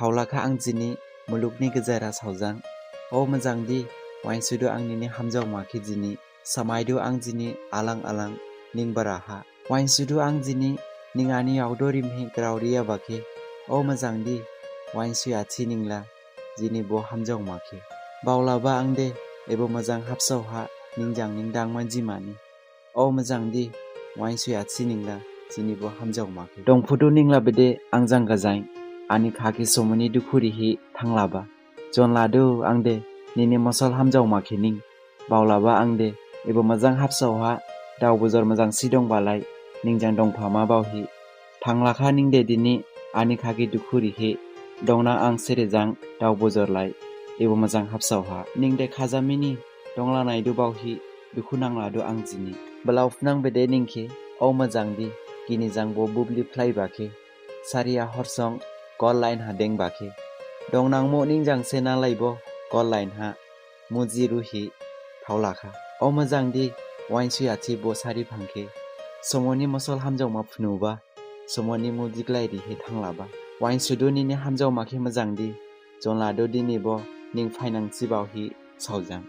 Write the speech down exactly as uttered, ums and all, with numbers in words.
Thaolakha ang jini mulukni gejera saojang. O majangdi, wainsudu ang nini hamjaoma khe jini. Samaidu ang jini alang alang ning baraha. Wainsudu ang jini ning ani yaodo rimhi grao riyaba khe. O majangdi, wainsuya thi ningla jini bo hamjaoma khe. Baolaba ang de ebo majang habsaoha ning jang ning dangma jimani. O majangdi, wainsuya thi ningla jini bo hamjaoma khe. Dongphudu ningla bede ang jang gajain, ani khah khe somoni dukhu rihi thanglaba. Jonladu ang de nini mosol hamjaoma khe ning. Baolaba ang de ebo majang habsaoha dao bojor majang si dongbalai ning jang dongphama baohi. Thanglakha ning de dini ani khah khe dukhu rihi. Dongnang ang sere jang dao bojor lai ebo majang habsaoha. Ning de khajamini donglanaidu baohi dukhu nangladu ang jini. Blao phnang bede ning khe, o majangdi, gini jang bo bubli phlaiba khe. Sariya horsong call line ha dengba khe. Dongnangmu ning jang se nalaibo call line ha. Muji ruhi thaolakha. O majangdi, wainsuya thi bo sari phang khe. Somoni mosol hamjaoma phnuba. Somoni muji glai rihi thanglaba. Wainsudu nini hamjaoma khe majangdi. Jonladu dini bo ning phainang si baohi saojang.